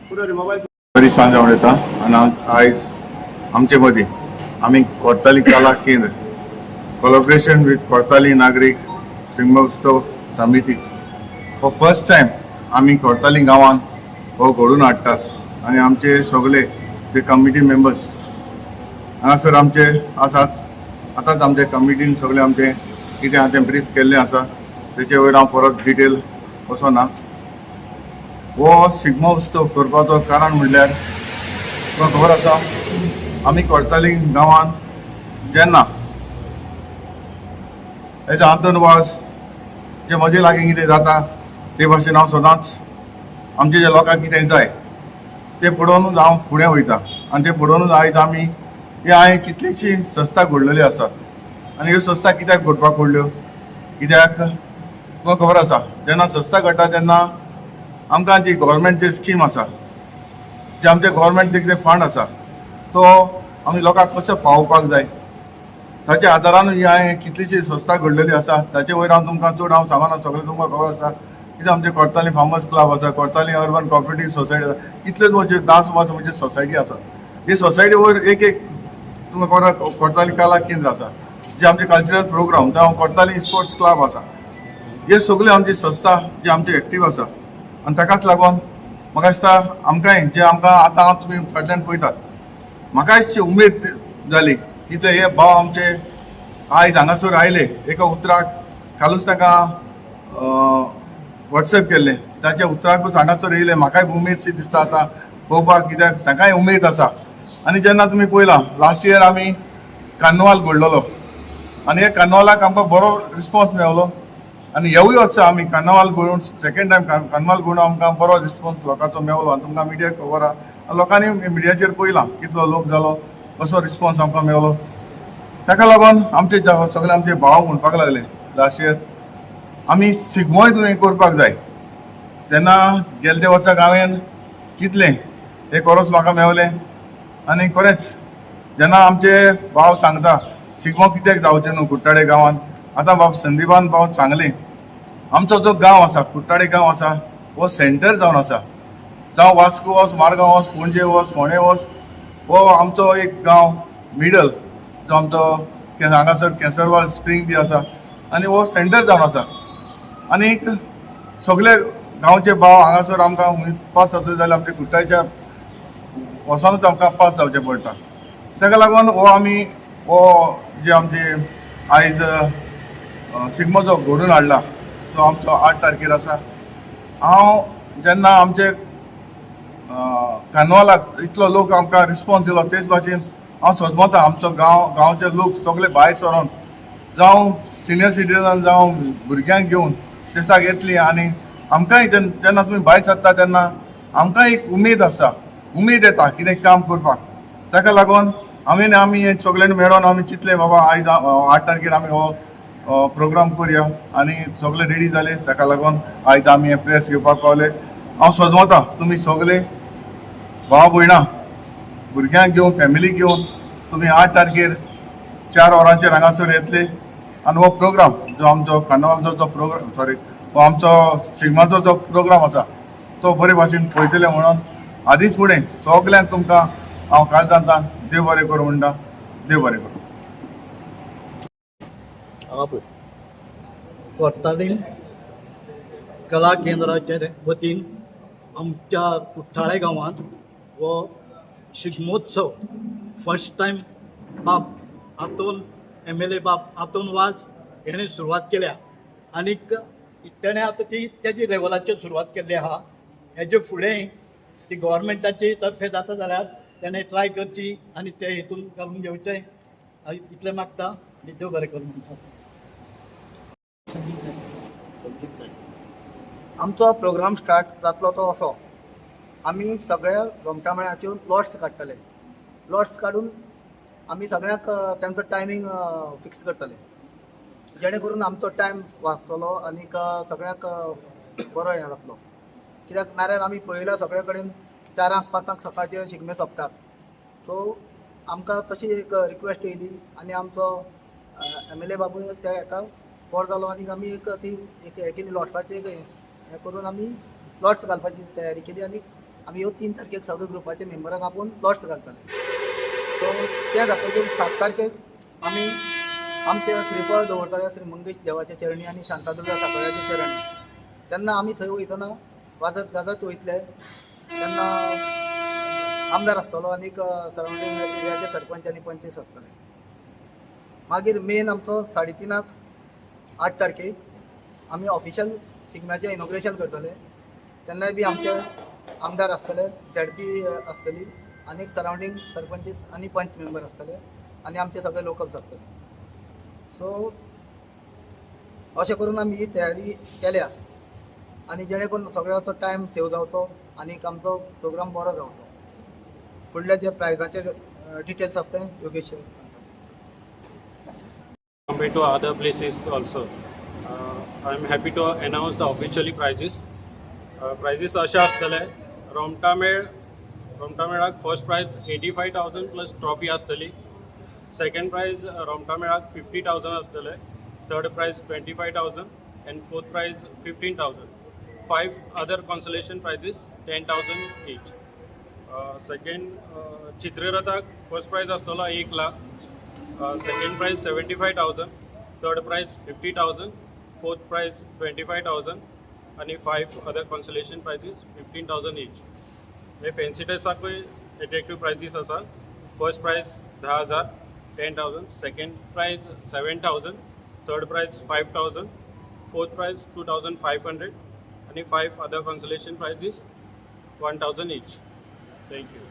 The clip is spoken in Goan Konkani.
पुरो मोबायल. बरी सांज आवडटा आनी आयज आमचे मदीं आमी कोर्ताली कला केंद्र कोलॉबरेशन विथ कोर्ताली नागरीक शिगमोत्सव समिती हो फर्स्ट टायम आमी कोर्ताली गांवांत हो घडोवन हाडटात. आनी आमचे सगळे जे कमिटी मेंबर्स हांगासर आमचे आसात, आतांच आमचे कमिटीन सगळे आमचे कितें आहा तें ब्रीफ केल्लें आसा. तेचे वयर हांव परत डिटेल वचना. हो शिगमो उत्सव करपाचो कारण म्हणल्यार तुका खबर आसा, आमी कोर्ताली गांवांत जेन्ना एज आंतनवास जे म्हजे लागीं कितें जाता ते भाशेन हांव सदांच आमचे जे लोकांक कितें जाय ते पळोवनूच हांव फुडें वयता. आनी ते पळोवनूच आयज आमी हे हांवें कितलीशी संस्था घडलेल्यो आसात. आनी ह्यो संस्था कित्याक घडपाक पडल्यो? कित्याक तुका खबर आसा, जेन्ना संस्था घडटा तेन्ना आमकां जी गव्हर्मेंटची स्कीम आसा, जे आमचे गव्हर्मेंट कितें फंड आसा, तो आमी लोकांक कसो पावोवपाक जाय, ताच्या आदारान ही हांवें कितलीशी संस्था घडलेली आसा. ताचे वयर हांव तुमकां चड हांव सांगना, सगळें तुमकां खबर आसा. कितें आमचे कोर्ताली फार्मर्स क्लब आसा, कोर्ताली अर्बन कॉपरेटीव सोसायटी आसा, कितलेच म्हणजे 10 वर्स म्हणजे सोसायटी आसा. ही सोसायटी वयर एक एक तुमकां खबर आसा, कोर्ताली कला केंद्र आसा, जे आमचे कल्चरल प्रोग्राम, जावं कोर्ताली स्पोर्ट्स क्लब आसा, हे सगळे आमची संस्था जी आमची एक्टीव आसा. आनी ताकाच लागून म्हाका दिसता आमकांय जे आमकां आतां हांव तुमी फाटल्यान पळयतात, म्हाकाय अशी उमेद जाली की ते हे भाव आमचे आयज हांगासर आयले. एका उतराक कालूच ताका वॉट्सएप केल्लें, ताच्या उतराकूच हांगासर येयले. म्हाकाय उमेद शी दिसता आतां पळोवपाक, कित्याक तांकांय उमेद आसा. आनी जेन्ना तुमी पळयलां, लास्ट इयर आमी कार्नवाल घडलेलो आनी ह्या कार्नवालाक आमकां बरो रिस्पॉन्स मेवलो. आनी ह्यूय वर्सा आमी कार्नवाल घडोवन, सेकंड टायम कार्नवाल घडोवन आमकां बरो रिस्पॉन्स लोकांचो मेवलो. आनी तुमकां मिडियाक खबर आहा, लोकांनी मिडियाचेर पळयलां कितलो लोक जालो, कसो रिस्पॉन्स आमकां मेवलो. ताका लागून आमचे सगळे आमचे भाव म्हणपाक लागले, लास्ट इयर आमी शिगमोय तुवें करपाक जाय. तेन्ना गेले त्या वर्साक हांवें चिंतलें, एक वर्स म्हाका मेवलें. आनी खरेंच जेन्ना आमचे भाव सांगता शिगमो कित्याक जावचें न्हू कुट्टाळे गांवांत, आतां बाब संदीपान भाव सांगलें, आमचो जो गांव आसा, कुट्टाळे गांव आसा, हो सेंटर जावन आसा. जावं वास्को वच, मारगांव वच, पणजे वच, फोंडे वच, हो आमचो एक गांव मिडल जो आमचो हांगासर केसरवाल स्प्रींग बी आसा आनी हो सेंटर जावन आसा. आनीक सगळे गांवचे भाव हांगासर आमकां पास जाता जाल्यार आमच्या कुट्टाळच्या वचोनूच आमकां पास जावचें पडटा. ताका लागून हो आमी हो जे आमचे आयज शिगमो जो घडोवन हाडला, तो आमचो 8 तारखेर आसा. हांव जेन्ना आमचे कार्नवालाक इतलो लोक आमकां रिस्पॉन्स दिलो, तेच भाशेन हांव सजमता आमचो गांव गांवचे लोक सगळे भायर सरोन, जावं सिनियर सिटीजन जावं भुरग्यांक घेवन दिसाक येतली. आनी आमकांय जेन्ना तुमी भायर सरता तेन्ना आमकांय एक उमेद आसता, उमेद येता कितें काम करपाक. ताका लागून हांवें आमी हे सगळ्यांनी मेळोन आमी चिंतलें, बाबा आयज 8 तारखेर आमी हो प्रोग्राम करुया. आनी सगळे रेडी जाले. ताका लागून आयज आमी हे प्रेस घेवपाक पावले. हांव सजमता तुमी सगळे भाव भयणां भुरग्यांक घेवन, फॅमिलीक घेवन तुमी 8 तारखेर 4 वरांचेर हांगासर येतले. आनी हो प्रोग्राम जो आमचो कार्नवालचो जो प्रोग्राम, सॉरी, हो आमचो शिगमाचो जो प्रोग्राम आसा, तो बरे भाशेन पळयतले म्हणून आदींच फुडें सगल्यांक तुमकां हांव काळजांत देव बरें करूं म्हणटा. देव बरें करूं. हांगा पळय. कोर्तालीम कला केंद्राचे वतीन आमच्या कुठ्ठाळे गांवांत हो शिगमोत्सव फर्स्ट टायम बाब आंतोन, एमएलए बाब आंतोन वाज हेणें सुरवात केल्या. आनीक तेणें आतां ती तेजी लेवलाचेर सुरवात केल्ली आहा. हेजे फुडें ती गव्हर्मेंटाचे तर्फे जाता जाल्यार तेणें ट्राय करची आनी ते हितून घालून घेवचें, इतलें मागता आनी देव बरें करूं म्हणटा. संदीप नायक. आमचो प्रोग्राम स्टार्ट जातलो तो असो, आमी सगळ्या रोमटामेळाच्यो लॉट्स काडटले. लॉट्स काडून आमी सगळ्यांक तेंचो टायमींग फिक्स करतले, जेणे करून आमचो टायम वाचतलो आनीक सगळ्यांक बरो हें जातलो. कित्याक नाल्यार आमी पळयलां, सगळे कडेन 4ांक 5ांक सकाळचे शिगमे सोंपतात. सो आमकां तशी एक रिक्वेस्ट येयली आनी आमचो एमएलए बाबू त्या हेका फॉर जालो. आनी आमी एक ती एक हें केली, लॉट्साची एक हें करून आमी लॉट्स घालपाची तयारी केली आनी आमी ह्यो 3 तारखेक सगळे ग्रुपाचे मेंबरांक आपोवन लॉट्स घालतले. सो ते जातकीर 7 तारखेक आमी आमचे श्रीफळ दवरतले श्री मंगेश देवाच्या चरणी आनी शांतादुर्गा साखळ्याच्या चरणी. तेन्ना आमी थंय वयतना वाजत गाजत वयतले. तेन्ना आमदार आसतलो आनीक सरावंडींग एरियाचे सरपंच आनी पंचीस आसतले. मागीर मेन आमचो 3:30क 8 तारखेक आमी ऑफिशियल शिगम्याचें इनॉग्रेशन करतले. तेन्नाय बी आमचे आमदार आसतले, झेडपी आसतली आनी सरावंडींग सरपंचीस आनी पंच मेंबर आसतले आनी आमचे सगळे लोकल्स आसतले. सो अशें करून आमी ही तयारी केल्या आनी जेणे करून सगळ्याचो टायम सेव जावचो आनी आमचो प्रोग्राम बरो जावचो. फुडल्या जे प्रायजाचे डिटेल्स आसता योगेश सांगता. Compared to other places also. I am happy to announce the officially prizes. Prizes अशे आसतले: रोमटामेळ, रोमटामेळाक first prize 85,000 plus trophy आसतली. सेकंड प्रायज रोमटामेळाक 50,000 आसतले, third prize 25,000 and fourth prize 15,000, five other consolation prizes 10,000 each. Second चित्ररथाक first prize आसतलो 1 lakh, second prize 75,000, third prize 50,000, fourth prize 25,000 आणि five other consolation prizes 15,000 each. हे फॅन्सी ड्रेसाकूय एट्रेक्टीव प्रायजीस आसा. First prize 10,000, 10,000, second prize 7,000, third prize 5,000, fourth prize 2,500 आणि five other consolation prizes 1,000 each. Thank you.